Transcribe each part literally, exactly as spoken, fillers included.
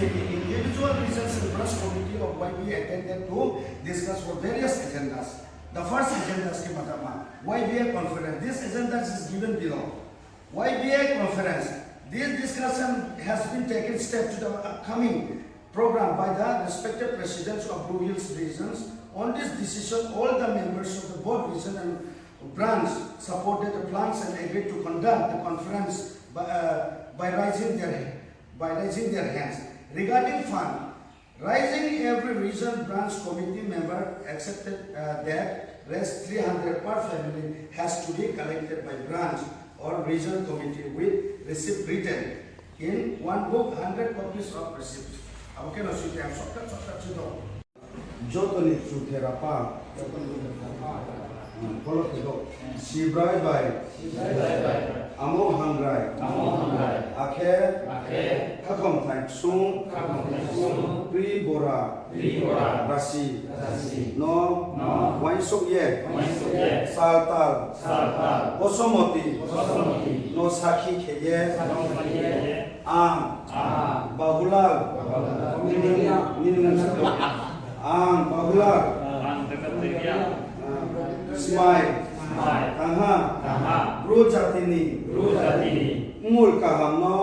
Individual regions and branch committee of Y B A attended to discuss for various agendas. The first agenda is khe ma jama, Y B A conference. This agenda is given below. Y B A conference. This discussion has been taken step to the upcoming program by the respected presidents of Bru Hills regions. On this decision, all the members of the board, region and branch supported the plans and agreed to conduct the conference by, uh, by raising their, by raising their hands. Regarding fund raising, every region branch committee member accepted, uh, that raise three hundred per family has to be collected by branch or region committee with receipt written in one book, hundred copies of receipts. Abo khe no sui khe ang shortcut, shortcut se do. Joto ni chuthe rapa. Polo khe do. Sibrai bai. Amo hangrai. Akhe. Khakhom thai ksung. Pri bora. Rasi. No. Uaingsouh ye. Sal tal. Osomoti. No sakhi khe ye. Ang. Bahulal. Nini mung sa. Ang Bahulal. Smai. Tangha. Bru jati ni. Mul kaham no.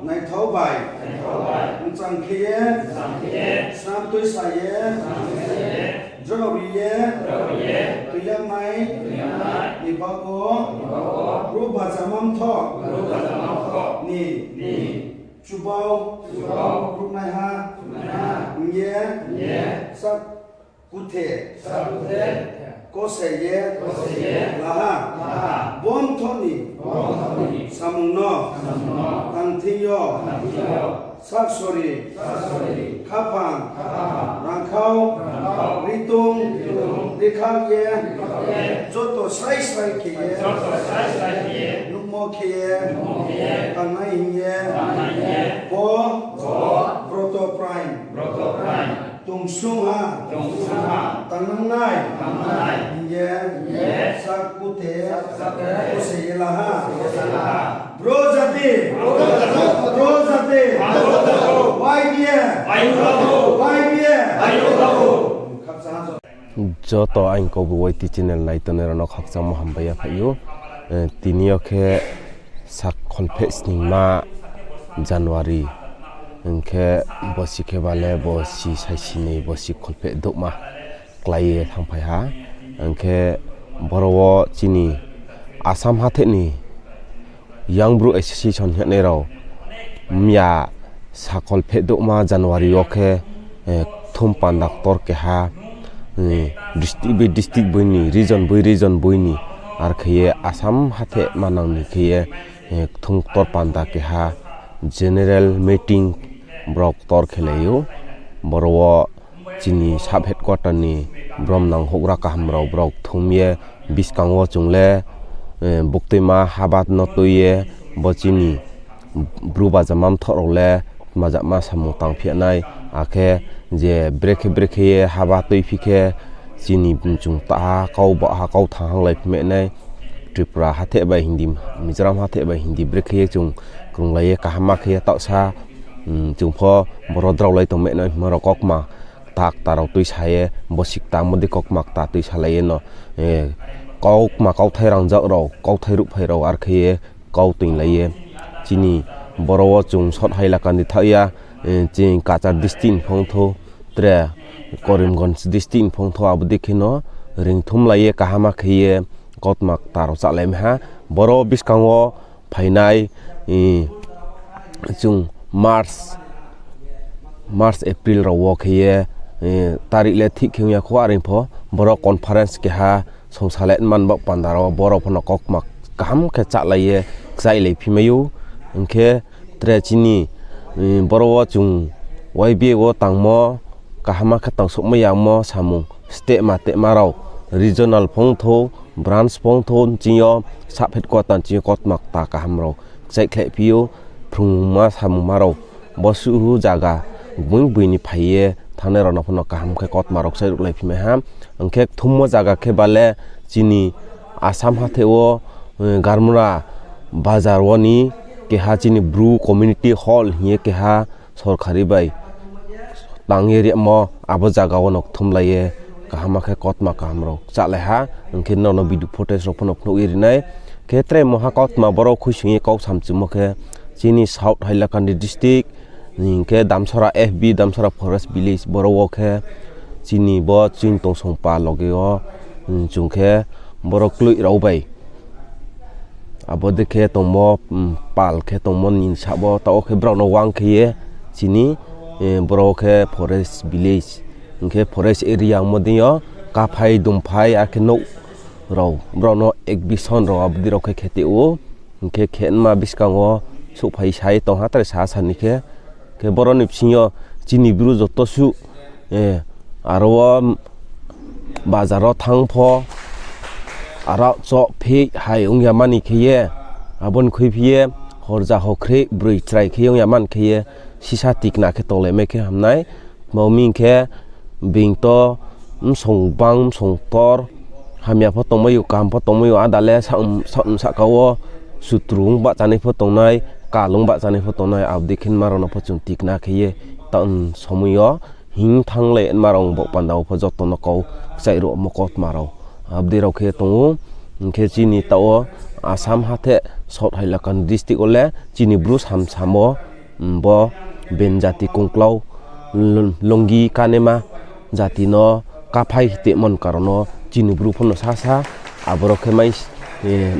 Naithao bai. Mchang khe ye. Sram tuisa ye. Drao ri ye. Tuiyangnai. Ni bago. Bru bajama mthoh. Ni. Chubau. Ruhnaiha. Hing ye. Sak kuthe. Kose ye. Laha. Bo mthoh ni. Samung no. Tang thing yo. Sak sori. Khaphang. Rangkhau. Ritung. Rikha ye. Joto srai srai khe ye. Nuhmo khe ye. Tangnai hing ye. Bo. Broto Prime. Tungsung ha. Tangnang nai. Hing ye. Sak kuthe. Kose ye laha. Bru jati. Bru jati. Y B A. Y B A. Joto aini kau bo Y T channel nai tongnai rao no khakchangmo hambai ya phai ou. Tini yo khe sak kholpheh sningma January. Hing khe bosi khe ba le bosi saisinoi bosi kholpheh douhma klái ye thanngphai ha. Hing khe boro wo chini Assam hatheh ni Young Bru Association hingnai rao mya sakol pheh douhma January wo khe, kthum panda ktor keha, district bai district boi ni, region bai region boi ni, ar khe ye Assam hatheh manang ni khe ye, kthum ktor panda keha general meeting brao ktor khelai ou. Boro wo chini sub headquarter ni bromnang houhgra kaham rao brao kthum ye buskang wo chung le, buktuima haba no tui ye bo chini Bru bajama mthoh rao le majama samung tangphi nai, akhe je brekhe brekhe ye haba tuiphi khe chini chung taha kau baha kau thanng hanglai phi mai nai, Tripura hatheh bai Hindi, Mizoram hatheh bai Hindi brekhe ye chung krunglai ye kaham khe ye taohsa, chung pho boro draolai tong mai nai hingmo rao kaukma kta kta rao tuisa ye, bosi kta mo dei kaukma kta tuisalai ye no, kaukma kauthai rangzag rao, kauthai ruhphai rao ar khe ye kau toinglai ye. Chini boro wo chung sot haila kandi thaoh ya, chini Cachar district ni phongthou, tre Karimganj district ni phongthou abo dei khe no ringthumlai ye kaham khe ye kautma kta rao chálai mi ha. Boro buskang wo phainai, chung March, March, April rao wo khe ye, tarik le thik khe ong ya khou, are pho boro conference keha songsalai man baoh panda rao boro pho no kaukma kaham khe chálai ye kchailai phi mai ou. Hing khe tre chini, boro wo chung Y B A wo tangmo, kaham khe tangsouhmai yamo samung stehma tehma rao, regional phongthou, branch phongthou, chini yo sub headquarter chini yo kautma kta kaham rao kchaikhlaiphi ou, phrungma samungma rao, bosuh zaga gboi gboi ni phai ye thanngnai rao no pho no kaham khe kautma rao kchairuhlai phi mai ha. Hing khe kthummo zaga khe ba le chini Assam hatheh wo, Garmura bazar wo ni keha chini Bru community hall hing ye keha sorkari bai tang ye rimo abo zaga wo no kthumlai ye kaham khe kautma kaham rao kchalai ha, hing khe nrao no video footage rao pho no phnuh ye ri nai. Khe tre mungha kautma boro khuisoing ye kau samchumo khe chini South Hailakandi district, hing khe Damsora F B, Damsora Forest Village, boro wo khe chini bo chini tongsong pal loge wo, chung khe boro kloih rao bai abo dei khe tongmo, pal khe tongmo ni sabo taoh wo khe brao no wang khe ye chini, boro khe forest village, hing khe forest area ongmo deing yo kaphai dumphai akhe nouh rao brao no eviction rao abo dei rao khe khe tei ou. Hing khe khe nma buskang wo souhphai sa ye tong ha, tre sa sa ni khe. Khe boro ni bsing yo chini Bru joto suh, aro wo bazar wo thanng pho, aro choh pheih hai ong ya mani khe ye, abo ni khuiphi ye horja hokhreh broi chrai khe ong ya mani khe ye, sisa tikna khe tonglaimai khe ham nai. Tma hing khe, being to bsong gbang, bsong ktor, hamya pho tongmai ou, kaham pho tongmai ou, ada le sa-, sa-, sahka wo sutru ong bahchanai pho tongnai, kal ong bahchanai pho tongnai, abo dei khe nma rao no pho chung tikna khe ye, taoh somoi yo hing thannglai nma rao bo panda wo pho joto no kau kchaih ruhmo kautma rao abo dei rao khe tong ou. Hing khe chini taoh wo Assam hathe South Hailakandi district wo le chini Bru samsamo, bo ben jati kongklau, l-, lungi kanema jati no kaphai tongmo ni karon no chini Bru pho no sasa, aboro khe mai,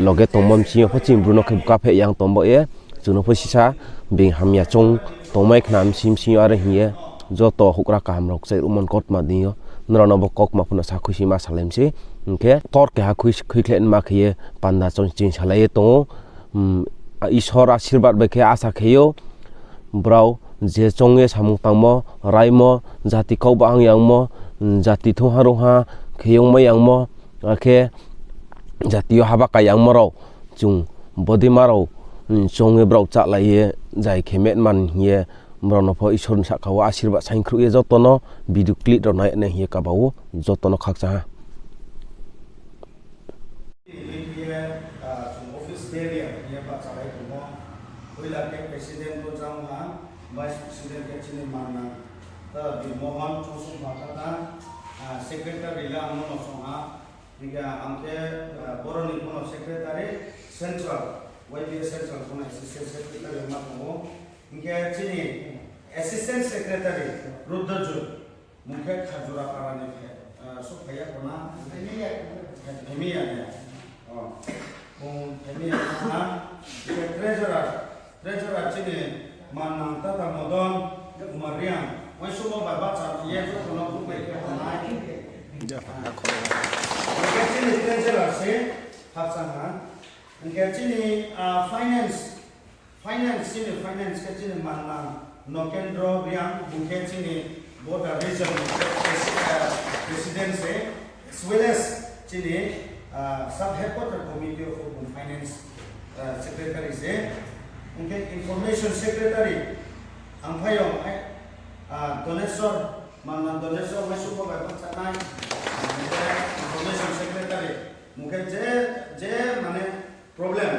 loge tongmo bsing yo pho chini Bru no khe kapheh yang tong baoh ye, chung no pho sisa being hamya choung tongmai khna bsing bsing yo are hing ye, joto houhgra kaham rao kchaih ruhmo ni kautma deing yo, nrao no bo kautma pho no sa khuisoing ma salai mi sei. Hing khe ktor keha khui, khuikhlai nma khe ye panda choung ching salai ye tong ou. Isor asirbad bai khe asa khe ou, brao je choung ye samung tangmo, raimo, jati kau bahang yangmo, jati thungha rungha khe yongmai yangmo, akhe jati yo haba kai yangmo rao, chung bodeima rao, choung ye brao kchahlai ye, jai khe met man hing ye, brao no pho Isor ni sahka wo asirbad saingkhruh ye joto no video clip rao nai nai hing ye kaba ou, joto no khakchang ha. Chung office bearer hing ye bahchalai tongmo. Poila khe president bo jang ha, vice president khe chini manna, ta Birmohon Chongsong pha kata, secretary le ang no song ha. Hing khe ang khe, boro ni pho no secretary central, Y B A central pho no assistant secretary ma tong ou. Hing khe chini assistant secretary Rudra Jut, mung khe Khajura para ni khe, souhphai ya kho na? Phaimi ya ni. Bung phaimi ya kho na. Hing khe treasurer, treasurer chini mannang tata Modon Kumar Reang, uaingsouhmo bai bahcha ye joto no bubai khe tongnai. Hing khe chini treasurer se khakchang ha. Hing khe chini finance, finance, chini finance khe chini mannang Nokendro Reang, bung khe chini Border Region ni president se, as well as chini sub headquarter committee of bung finance secretary se. Hing khe information secretary ang phaiyong, Doneswar, mannang Doneswar, uaingsouhmo bai bahchanai, information secretary. Bung khe je, je mane problem,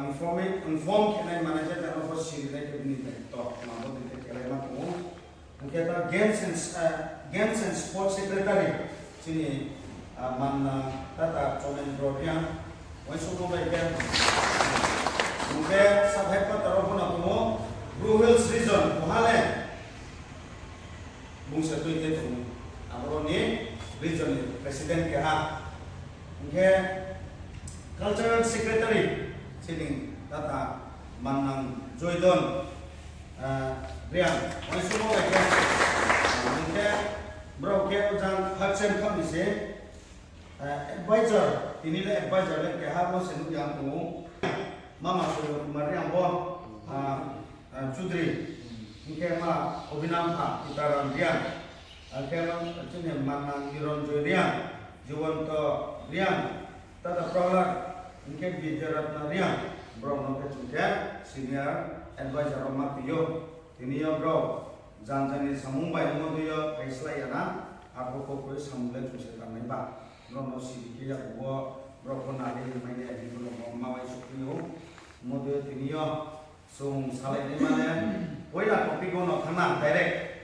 inform khenai mane je tano pho sirinai khe bini daityo, ma bo dei khe kelaima tong ou. Hing khe ta games and sports secretary, chini mannang tata Chomendro Reang, uaingsouhmo bai khe. Hing khe sub headquarter wo pho no tong ou, Bru Hills region, koha le bung se tui khe tong ou, aboro ni region ni president keha. Hing khe cultural secretary chini tata mannang Joydon Reang, uaingsouhmo bai khe. Hing khe brao khe ojang Hudson Cup ni se advisor, tini le advisor le keha bo se nuh ya tong ou. Mama Surya Kumar Reang bo, Chudri, hing khe ma Obhinam pha Sitaram Reang, akhe chini mannang Niranjoy Reang, Jiwanto Reang, tata Prahlad, hing khe Bidyaratna Reang, brao no khe chung khe senior advisor wo ma tui ou. Tini yo brao janja ni samung bai ongmo dei yo phaislái ya na, arphuh kho kroi samung le chung se tangnai ba. Brao no siri khe yakgu wo, brao pho nari mai nai hing brao no ma uaingsouhphi ou. Ongmo dei yo tini yo chung salai naima le, Topic wo no thanng na direct.